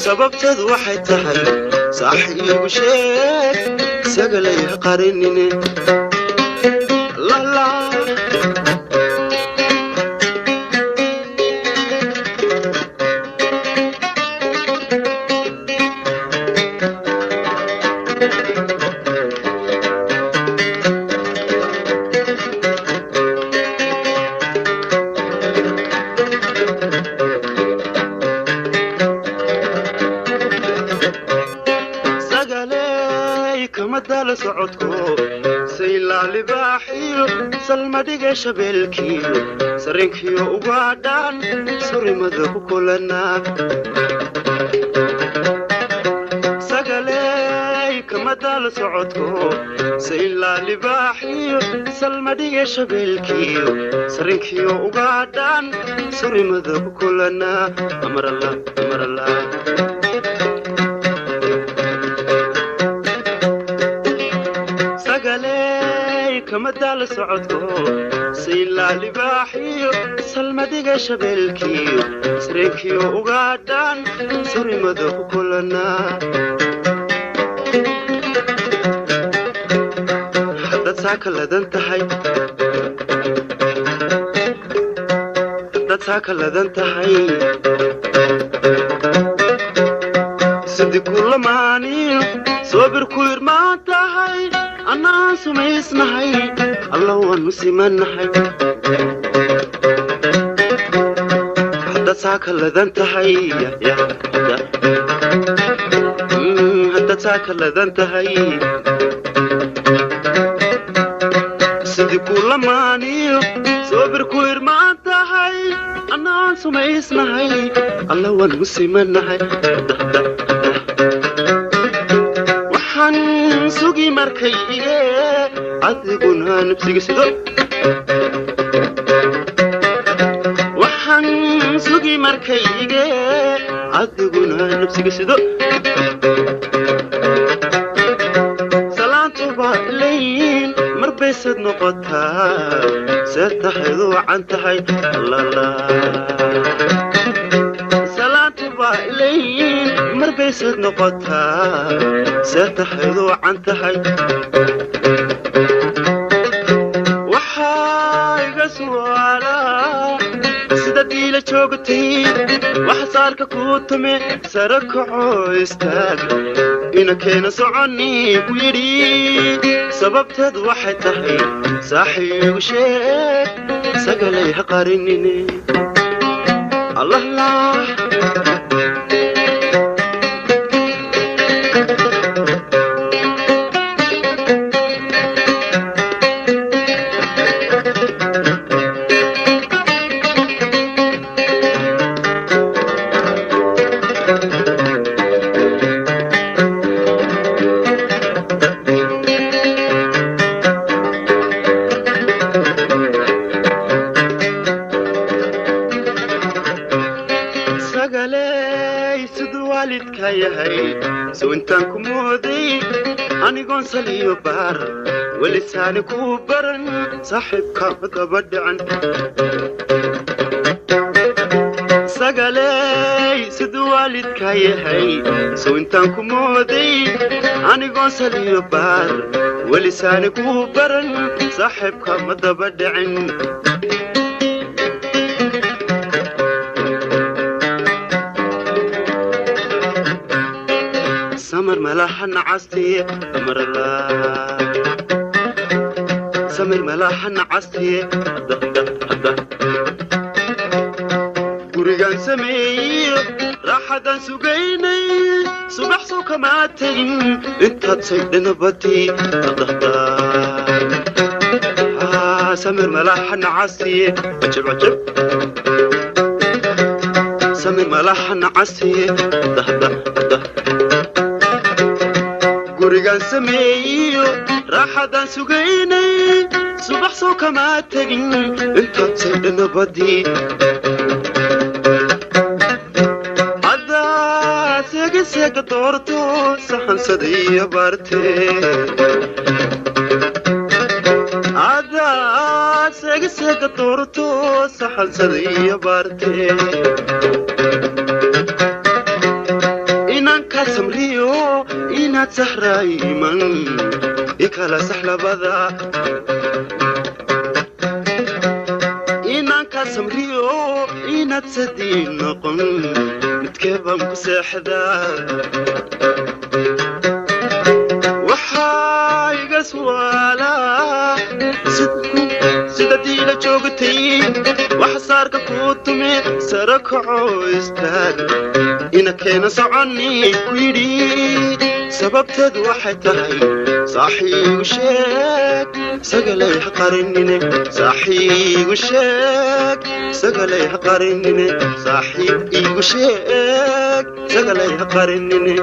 Sababtadu waxay tahay saaxiibu sheeg sagalay qarinine la la. Salmadhiga shabeelkiyo sarinkiyo ugaadhaan surimada ku kulanaa sagaley kama daalo socodko saylaa libaaxiyo salmadhiga shabeelkiyo sarinkiyo ugaadhaan surimada ku kulanaa amaralla amaralla. Kama daalo socodko saylaa libaaxiyo salmadhiga shabeelkiyo sarinkiyo ugaadhaan surimada ku kulanaa. Haddaad saaka ladan tahay, haddaad saaka ladan tahay, sidi kulamaaniyo soobir ku irmaan tahay, annaan sumaysnahay, alla waanu simannahay. Haddaad saaka ladan tahay, haddaad saaka ladan tahay, sidii kulamaaniyo soo Soobir ku irmaan tahay, annaan sumaysnahay, alla waan u simanahay. Waxaan sugi markayge, adiguna nabsiga sido. Waxaan sugi markayge, adiguna nabsiga sido. Salaantuba layn mar baysad noqotaa, see tahaydu wacan tahay. Salaantuba layn mar baysad noqotaa, see tahaydu wacan tahay. Waxaa iga su'aalaa sida diila joogtay, wax saarka kuu tume, sare kaco, istaag, ina keena soconi ku yidhi. Sababteed waxay tahay, saaxiigu sheeg, sagalay ha qarinine. Allah lah. Sagaley, siduu waalidka yahay, sow intaan ku mooday anigoon saliyo baar welisaani kuu baran, saaxiibka daba dhican. Sagaley, siduu waalidka yahay, sow intaan ku mooday anigoon saliyo baar welisaani kuu baran, saaxiibka ma daba dhicin. Samir malaha nacastiye marala, samir malaha nacastiye. Gurigaan sameeyo, raaxadaan sugaynay, subax soo kamaa tegin intaad saydhanabati. Samir malaha nacastiye, cajab cajab. Samir malaha nacastiye. Gurigaan sameeyo, raaxadaan sugaynay, subax soo kamaa tegin intaad saydhanabadii. Haddaad seega doorto, saxansadaiyo baarte. Haddaad seega doorto, saxansadaiyo baarte. Inaan ka samriyo inaad sahrayman ikala sax labada. Inaan ka samriyo inaad sadii noqon, midkee baan ku seexdaa? Waxaa iga su'aalaa sida diila joogtay, wax saarka kuu tume, sare kaco, istaag, ina keena soconi ku yidhi. Sababteed waxay tahay, saaxiigu sheeg, sagalay ha qarinine. Saaxiigu sheeg, sagalay ha qarinine. Saaxiib iigu sheeg, sagalay ha qarinine.